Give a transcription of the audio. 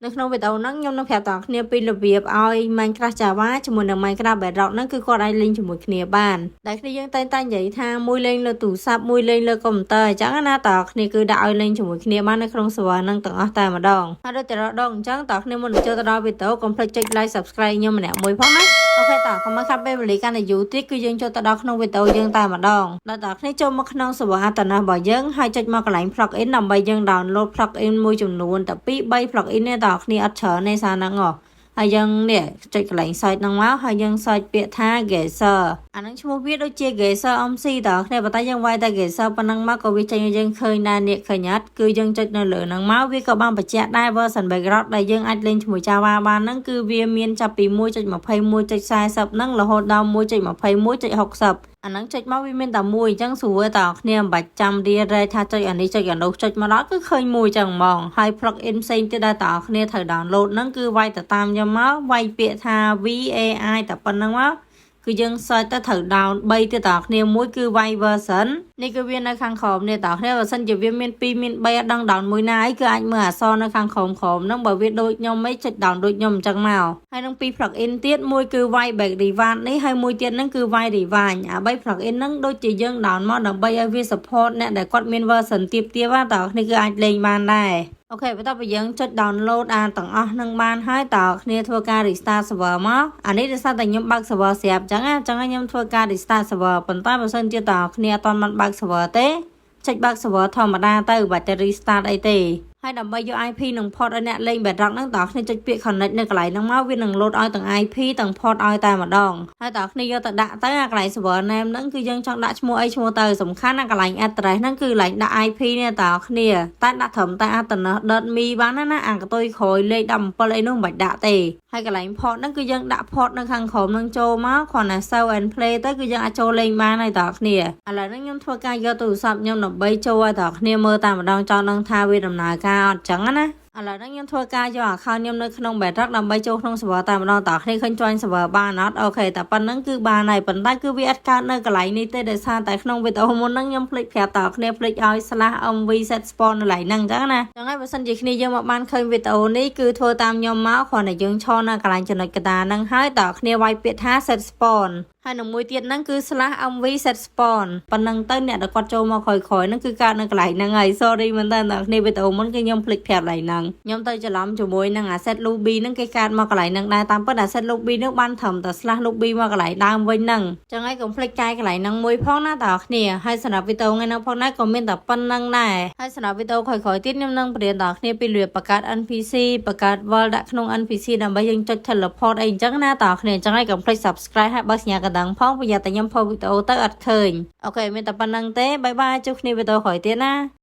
នៅក្នុងវីដេអូហ្នឹងខ្ញុំនឹងប្រាប់ដល់គ្នាពីរបៀបឲ្យ Minecraft Java ជាមួយនឹង Minecraft Bedrock ហ្នឹងគឺគាត់អាចលេងជាមួយគ្នាបានដែលគ្នាយើងតែងតែនិយាយថាមួយលេងលើទូរស័ព្ទមួយលេងលើកុំព្យូទ័រអញ្ចឹងណាតើគ្នាគឺដាក់ឲ្យលេងជាមួយគ្នាបាននៅក្នុង server ហ្នឹងទាំងអស់តែម្ដងហើយដូចតែរដងអញ្ចឹងតើគ្នាមុននឹងចូលទៅដល់វីដេអូកុំភ្លេចចុច like subscribe ខ្ញុំម្នាក់មួយផងណាOK តើកុំឲ្យខាត់ពេលវេលាកាន់តែយូរទៀតគឺយើងចូលទៅដល់ក្នុងវីដេអូយើងតែម្ដងដល់តើគ្នាចូលមកក្នុង server Aternos របស់យើងហើយចុចមកកន្លែង plugin ដើម្បីយើង download plugin មួយចំនួនតែ2 3 plugin ទេតើគ្នាអត់ច្រើនទេសារហ្នឹងហ៎ហើយយើងនេះចុចកន្លែង search ហ្នឹងមកហើយយើង search ពាក្យថា Geyser អាហ្នឹងឈ្មោះវាដូចជា Geyser MC តើគ្នាប៉ុន្តែយើងវាយតែ Geyser ប៉ុណ្ណឹងមកក៏វាចេញឲ្យយើងឃើញដែរនេះឃើញអត់គឺយើងចុចនៅលើហ្នឹងមកវាក៏បានបញ្ជាក់ដែរ version Bedrock ដែលយើងអាចលេងជាមួយ Java បានហ្នឹងគឺវាមានចាប់ពី1.21.40ហ្នឹងរហូតដល់1.21.60អាហ្នឹងចុចមកវាមានតែមួយអញ្ចឹងស្រួលតើគ្នាមិនបាច់ចាំរៀនរែថាចុចអានេះចុចអានោះចុចមកដល់គឺឃើញមួយចឹងហ្មងហើយ plug in ផ្សេងទៀតដែលតើគ្នាត្រូវ download ហ្នឹងគឺវាយទៅតាមខ្ញុំមកវាយពាក្យថា VAI តែប៉ុណ្្នឹងមកគឺយើង search ទៅត្រូវ down 3ទៀតតើគ្នាមួយគឺ Y version នេះគឺវានៅខាងក្រោមនេះតើគ្នាបើសិនជាវាមាន2មាន3អត់ដឹង down មួយណាអីគឺអាចមើលអក្សរនៅខាងក្រោមក្រោមហ្នឹងបើវាដូចខ្ញុំអីចុច down ដូចខ្ញុំអញ្ចឹងមកហើយនឹង2 plug in ទៀតមួយគឺ Y back rewind នេះហើយមួយទៀតហ្នឹងគឺ Y rewind អា3 plug in ហ្នឹងដូចជាយើង down មកដើម្បីឲ្យវា support អ្នកដែលគាត់មាន version ទាបៗតើគ្នាគឺអាចលេងបានដែរ OK បន្ទាប់ពីយើងចុច download អាទាំងអស់នឹងបានហើយតើគ្នាធ្វើការ restart server មកអានេះដោយសារតែខ្ញុំបើក server ស្រាប់អញ្ចឹងអញ្ចឹងខ្ញុំធ្វើការ restart server ប៉ុន្តែបើសិនជាតើគ្នាអត់ទាន់បានបើក server ទេចុចបើក server ធម្មតាទៅបាច់តែ restart អីទេហើយដើម្បីយក IP និង port ឲ្យអ្នកលេង Bedrock ហ្នឹងតើគ្នាចុចពាក្យ connect នៅកន្លែងហ្នឹងមកវានឹង load ឲ្យទាំង IP ទាំង port ឲ្យតែម្ដងហើយតើគ្នាយកទៅដាក់ទៅអាកន្លែង server name ហ្នឹងគឺយើងចង់ដាក់ឈ្មោះអីឈ្មោះទៅសំខាន់ណាកន្លែង address ហ្នឹងគឺកន្លែងដាក់ IP នេះតើគ្នាតែដាក់ត្រឹមតែ aternos.me បានណាណាអាកតុយក្រោយលេខ17អីនោះមិនបាច់ដាក់ទេហើយកន្លែង port ហ្នឹងគឺយើងដាក់ port នៅខាងក្រោមហ្នឹងចូលមកគ្រាន់តែ save and play ទៅគឺយើងអាចចូលលេងបានហើយតើគ្នាឥឡូវហ្នឹងខ្ញុំធ្វើការយកទូរស័ព្ទខ្ញុំដើម្បីចូលឲ្យតើគ្នាមើលតាមម្ដងចង់ដឹងថាវាដំណើរការអត់ចឹងណាឥឡូវហ្នឹងខ្ញុំធ្វើការយក account ខ្ញុំនៅក្នុង Bedrock ដើម្បីចូលក្នុង server តែម្ដងតើគ្នាឃើញ join server បានអត់OK តែប៉ុណ្្នឹងគឺបានហើយប៉ុន្តែគឺវាអត់កើតនៅកន្លែងនេះទេដោយសារតែក្នុងវីដេអូមុនហ្នឹងខ្ញុំភ្លេចប្រាប់តើគ្នាភ្លេចឲ្យ /mv set spawn នៅកន្លែងហ្នឹងអញ្ចឹងណាចឹងហើយបើសិនជាគ្នាយើងមកបានឃើញវីដេអូនេះគឺធ្វើតាមខ្ញុំមកគ្រាន់តែយើងឈរនៅកន្លែងចំណុចកណ្ដាលហ្នឹងហើយតើគ្នាវាយពាក្យថា set spawn ហើយនឹងមួយទៀតហ្នឹងគឺ /mv set spawn ប៉ុណ្ណឹងទៅអ្នកដែលគាត់ចូលមកក្រោយៗហ្នឹងគឺកើតនៅកន្លែងហ្នឹងហើយ sorry មែនតើអ្នកគ្នាវីដេអូមុនគឺខ្ញុំភ្លេចប្រាប់កន្លែងហ្នឹងខ្ញុំទៅច្រឡំជាមួយនឹងអា set lobby ហ្នឹងគេកើតមកកន្លែងហ្នឹងដែរតាមពិតអា set lobby ហ្នឹងបានត្រឹមតែ /lobby មកកន្លែងដើមវិញហ្នឹងចឹងហើយកុំភ្លេចកែកន្លែងហ្នឹងមួយផងណាតើគ្នាហើយសម្រាប់វីដេអូថ្ងៃហ្នឹងផងដែរក៏មានតែប៉ុណ្្នឹងដែរហើយសម្រាប់វីដេអូក្រោយៗទៀតខ្ញុំនឹងបរៀនដល់គ្នាពីរបៀបបង្កើត NPC បង្កើត world ដាក់ក្នុង NPC ដើម្បីយើងចុច teleport អីអញ្ចឹងណាតើគ្នាអញ្ចឹងហើយកុំភ្លេច subscribe ហើយបើកសញ្ញាកណ្ដឹងផងប្រយ័ត្នតែខ្ញុំផុសវីដេអូទៅអត់ឃើញ OK មានតែប៉ុណ្្នឹងទេbye bye ជួបគ្នាវីដេអូក្រោយទៀតណា។